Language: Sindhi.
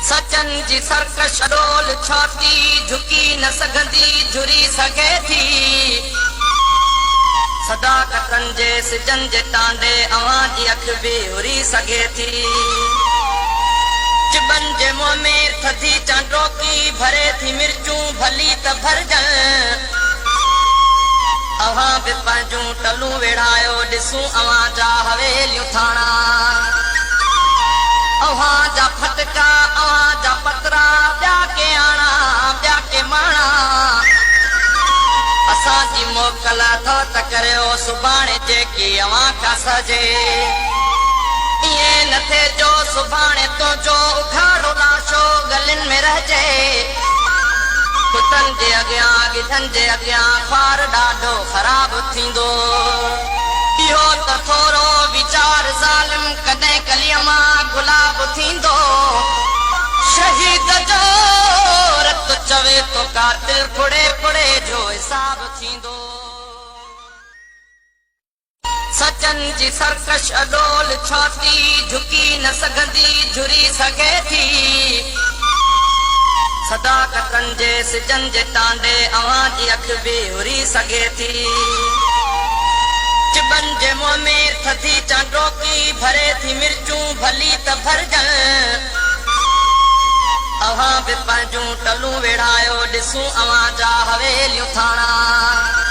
سچن جي سرڪش ڏول ڇاتي جهڪي نه سگهندي جهري سگهي ٿي. صداقتن جي سجن جي ٽانڊي اوهان جي اک به هري سگهي ٿي. چٻن جي منهن ۾ ٿڌي چانڊوڪي ڀري ٿي مرچون ڀلي ته ڀرجن. اوهان به پنهنجون ٽلون ويڙهايو ڏسون اوهان جا حويليون ٿاڻا. اوهان جا ڦٽڪا اوهان جا پترا ٻيا ڪي آڻا ٻيا ڪي ماڻا. اسان جي موڪل اٿو ته ڪريو سڀاڻي جيڪي اوهان کان سهجي. ائين نه ٿئي جو سڀاڻي تنهنجو اگهاڙو لاشو ڳلين ۾ رهجي. ڪتن جي اڳيان ڳجهن جي اڳيان خوار ڏاڍو خراب ٿيندو. اهو ته ٿورو ويچار ظالم ڪڏهن ڪليء مان گلاب ٿيندو. شهيد جو رت چوي ٿو قاتل ڦڙي ڦڙي جو حساب ٿيندو. سچن جي سرڪش اڏول ڇاتي جهڪي نه سگهندي جهري سگهي ٿي. صداقتن جي سجن جي ٽانڊي اوهان جي اک به هري سگهي ٿي. چٻن جي منهن ۾ ٿڌي چانڊوڪي ڀري ٿي مرچون ڀلي ته ڀرجن. اوهان به پنهنجون ٽلون ويڙهايو ڏسون اوهان جا حويليون ٿاڻا.